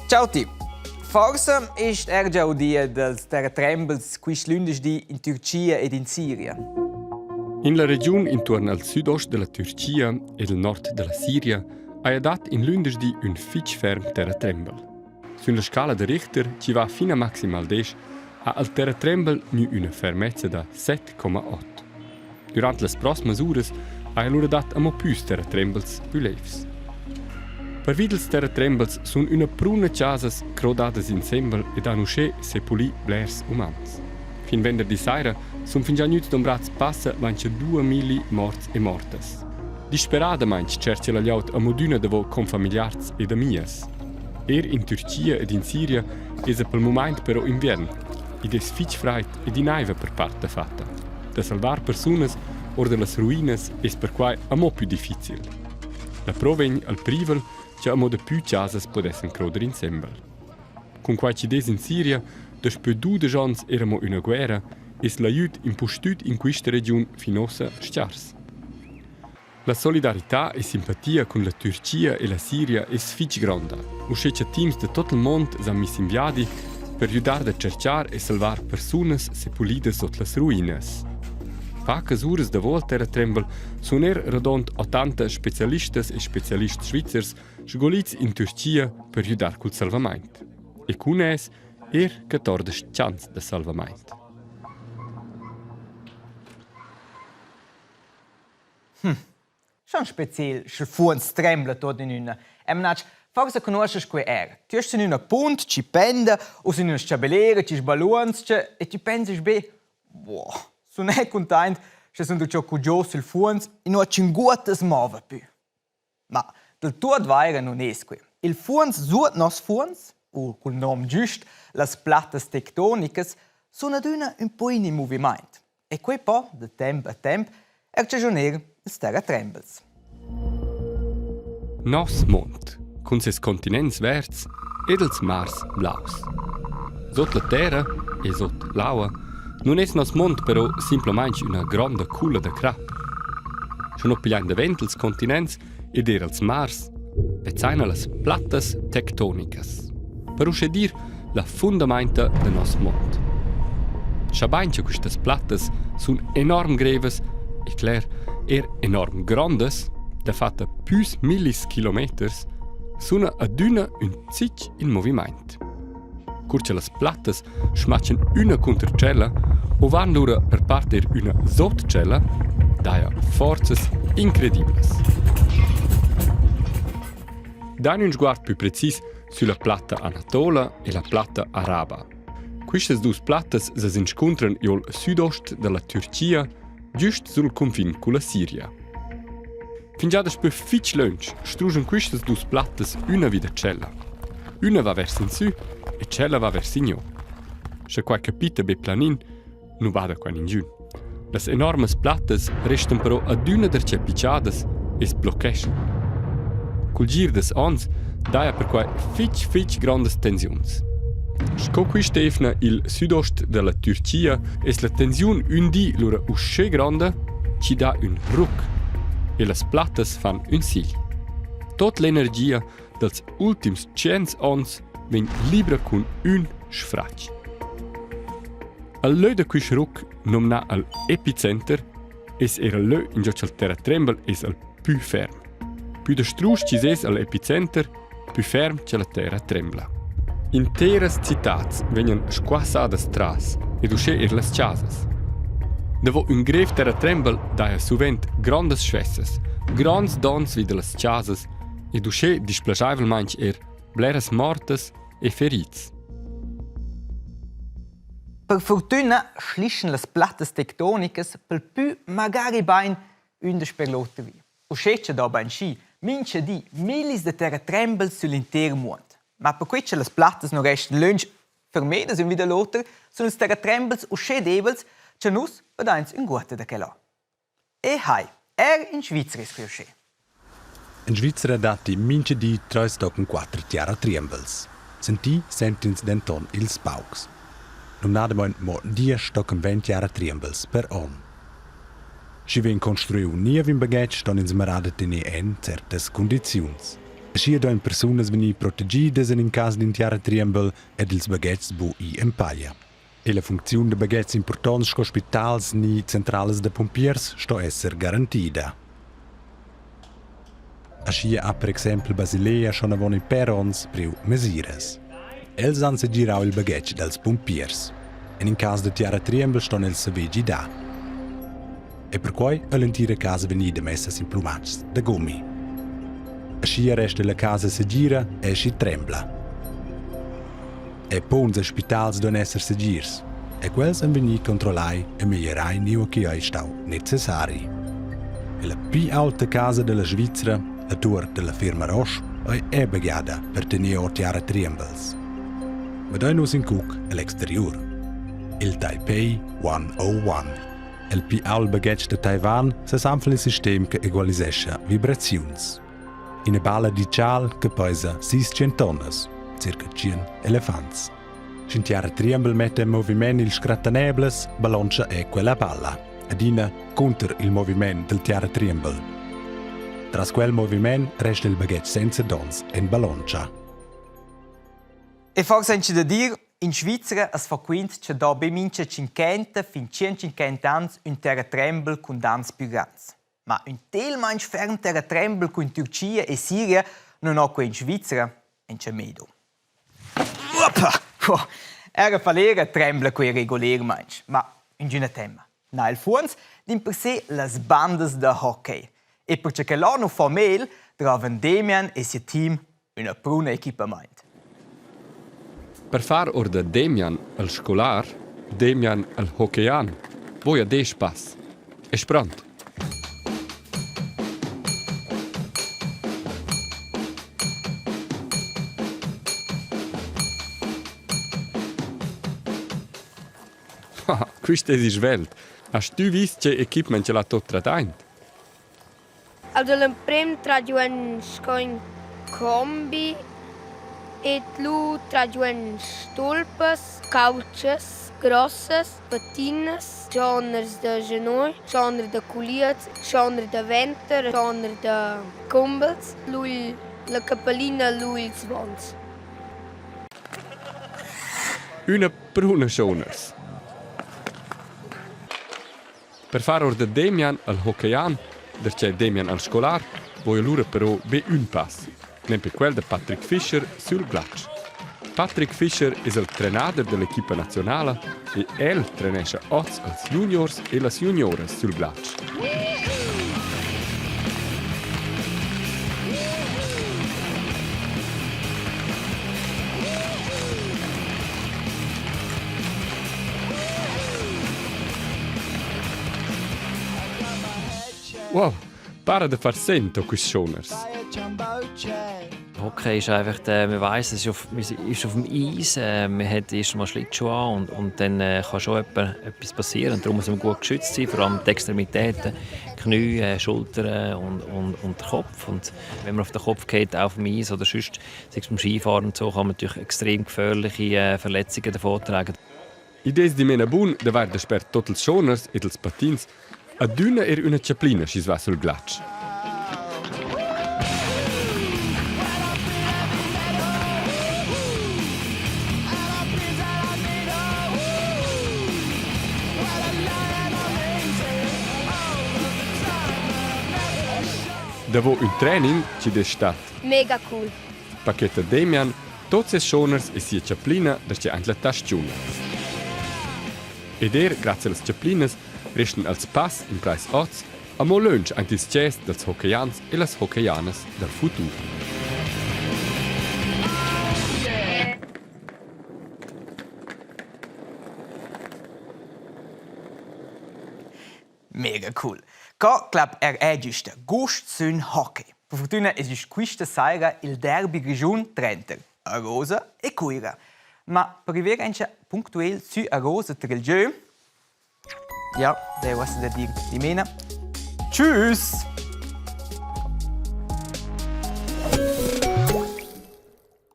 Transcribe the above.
Ciao ti. Forsa ist er già udia dels terratrembels quist lündeschdi in Türchia ed in Siria. In la regiun intuorn al südost della Türchia ed al nord della Siria haja dat in lündeschdi ün fich ferm terratrembel. Sün la scala da Richter chi va fin a maximal desch ha al terratrembel gnü üna fermezza da 7,8. Durant las proximas uras haja lura dat amo püs terratrembels pü levs. Pervi dals terratrembels sun üna pruna chasas crodadas insembel ed han uschè sepulì blers umans. Fin venderdi saira sun fingià gnüts dombrats passa 22 morts e mortas. Disperadamaing tschercha la glieud amo adüna davo confamiliars ed amias. Eir in Türchia ed in Siria esa pel mumaint però inviern. Id es fich fraid ed i naiva per part dafatta. Da salvar persunas or da las ruinas es perquai amo plü difficil. La pro vegn al privel cha amo dapü chasas pudessan croder insembel. Cun quai chi'd es in Siria daspö dudesch ons eir amo üna guerra, es l'ajüd impustüt in quista regiun fin uossa s-chars. La solidarità e simpatia cun la Türchia e la Siria es fich gronda, uschè cha teams da tuot il muond s'han miss in viadi per güdar da tscherchar e salvar persunas sepulidas sot las ruinas. Pacas uras davo al terratrembel sun eir radund 80 specialistas e specialists svizzers sgolits in Türchia per güdar cul salvamaint. E cun es eir 14 chants da salvamaint. Schon speziel, sch'el fuonz trembla tuot in üna. Eu mnatsch, forsa cugnuoschast quai eir. Tü est sün üna punt chi penda u sün üna s-chabellera chi sbaluonzcha e tü pensast be: «Boah, sun eu cuntaint scha sun darcheu cugiò sül fuonz inua ch'inguotta as mova pü.» Ma del tuot vaira nun es quai. Il fuonz suot nos fuonz, u cul nom güst, las plattas tectonicas, sun adüna ün po in movimaint. E quei po, da temp a temp, er chaschuner ils terratrembels. Nos mond, cun ses continents verds ed ils mars blaus. Sot la terra e sot l'aua nun es nos mond però simplamaing üna gronda culla da crap. Scha no pigliain davent ils continents ed eir ils mars, vezzaina las plattas tectonicas. Per uschè dir la fundamainta da nos mond. Schabain cha quistas plattas sun enorm grevas e cler eir enorm grondas, dafatta püs millis kilometers, suna adüna ün zich in movimaint. Cur cha las plattas schmachan üna cunter tschella o van lura per part eir üna sot tschella, daja forzas incrediblas. Dain ün sguard pü precis sülla platta anatola e la platta araba. Quistas duos plattas s'inscuntran i'l südost da la Türchia, güst sul cunfin culla Siria. Fingià daspö fich lönch struschan quistas duos plattas üna vi da tschella. Üna va vers insü e tschella va vers ingiò. Scha quai capita be planin, nu vada qua ningiün. Las enormas plattas restan però adüna darcheu pichadas e's bloccheschan. Cul gir dals ons daja perquai fich fich grondas tensiuns. Sco quista eivna i'l südost da la Türchia es la tensiun ün di lura uschè gronda chi dà ün ruc e las plattas fan ün sigl. Tot l'energia dals ultims tschients ons vegn libra cun ün sfratg. Al lö da quist ruc, nomnà al epicenter, es eir al lö ingio cha'l terratrembel es al pü ferm. Pü da strusch chi's es al epicenter, pü ferm cha la terra trembla. Interas citats vegnan squassadas tras ed uschè eir las chasas. Davo ün grev terratrembel daja suvent grondas sfessas, gronds dons vi da las chasas ed uschè displaschaivelmaing eir bleras mortas e ferits. Per furtüna schlischan las plattas tectonicas pel pü magari bain ün dasper l'oter vi. Uschè cha do bainschi mincha di millis da terratrembels sül inter muond. Ma perquai cha las plattas nu restan lönch fermedas ün vi da l'oter, sun ils terratrembels uschè debels cha nus vadains ünguotta da quel là. E hai, er in Svizra es quai uschè. En Svizra datti mintga di treis tochen quater tiaratriembels. Sentì sent'ins denton ils paucs. Numnadamein mo diesch tochen ventg tiaratriembels per onn. Sch'i vegn construiu niev in baghetg ston ins mirar da tener en certas cundiziuns. Aschia duein persunas vegnir protegidas en in cass d'in tiaratriembel ed ils baghetgs bu ir en paglia. E la funcziun da baghetgs impurtonts sco spitals ni centralas da pumpiers sto esser garantida. Aschia ha per exempel Basilea schon avon in pèr onns priu mesiras. Els han segirau il baghetg dals pumpiers. En in cass da tiaratriembel ston els saver gidar. E perquei ei l'entira casa vegnida messa sin plumatschs da gummi. Aschia resta la casa segira e schi trembla. E punts e spitals duein esser segirs e quels ein vegni controllai e meglierai nua ch'igl ei stau necessari. E la pli aulta casa dalla Svizra, la tuor dalla firma Roche, ei è baghiada per tener ord tiara triembels. Ma dai nus in cuc egl exteriur. Il Taipei 101. El pli ault baghetg da Taiwan sesanfla il sistem che egualisescha vibraziuns. Ina balla d'itschal che peisa 600 tonnas, circa 100 elefants. Sch'in tiara triembel metta en moviment il scrattaneblas, ballontscha è quella balla, adina cunter il moviment del tiara triembel. Tras quel moviment resta il baghetg senza donns en ballontscha. E forsa anche da dir, in Svizra as fa quint cha do be mincha tschinquenta fin tschient ans ün terratrembel cun dans pü grands. Ma ün telmaing ferm terratrembel cun Türchia e Siria nun ho que in Svizra in medo. Oppa! Era Falera trembla quei regularmaing, ma ingüna temma. Na il fuonz dimpersè las bandas da hockey. E perche che là nu fa mel, drovan Demian e siu team üna pruna equipamaint. Per far or da Demian il scolar, Demian il hockeyan, voja desch pass. Es pront. Quist es svelt. Hast tü vis che equipment ch'el ha tuot trat aint? Also l'emprem tragiu en sco in combi ed lu tragiu en stulpas, caultschas grossas, patinas, tschoners da schenugl, tschoner da culiez, tschoner da venter, tschoner da cumbels, lu la capellina, lu ils vons. Üna pruna schoners. Per far or da Demian al hockeyan, darcheu Demian al scolar, voja lura però be ün pass, nempe quel da Patrick Fischer sül glatsch. Patrick Fischer es il trenader da l'equipa naziunala e el trenescha hoz als juniors e las junioras sül glatsch. Wow, para da far sen to quists schoners. Hockey ist einfach, der, man weiss, es ist auf, man ist auf dem Eis, man hat erst mal Schlittschuhe an und dann kann schon etwas passieren. Und darum muss man gut geschützt sein, vor allem die Extremitäten, Knie, Schultern und der Kopf. Und wenn man auf den Kopf geht, auf dem Eis oder sonst, sei es beim Skifahren und so, kann man natürlich extrem gefährliche Verletzungen davontragen. Id es dimena bun d'avair dasper tuot ils schoners ed ils patins adüna eir üna chaplina schi's va sül glatsch. Davo ün training chi'd es stat Mega cool. Paketa Damian Tot ses schoners e sia chaplina da aint la taschiuna. Ed er grazie allas chaplinas restan els pass in preis oz amo lönch aint ils chest dals hockeyans e las hockeyanas dal futur. Mega cool. Co clap er è giusta gust sün hockey. Per fortüna es güst quista saira il derby grischun trenter Arosa e Cuira. Ma per river auncha punctuel sü Arosa ter il gieu, ja, deu uossa da dir dimena. Tschüss!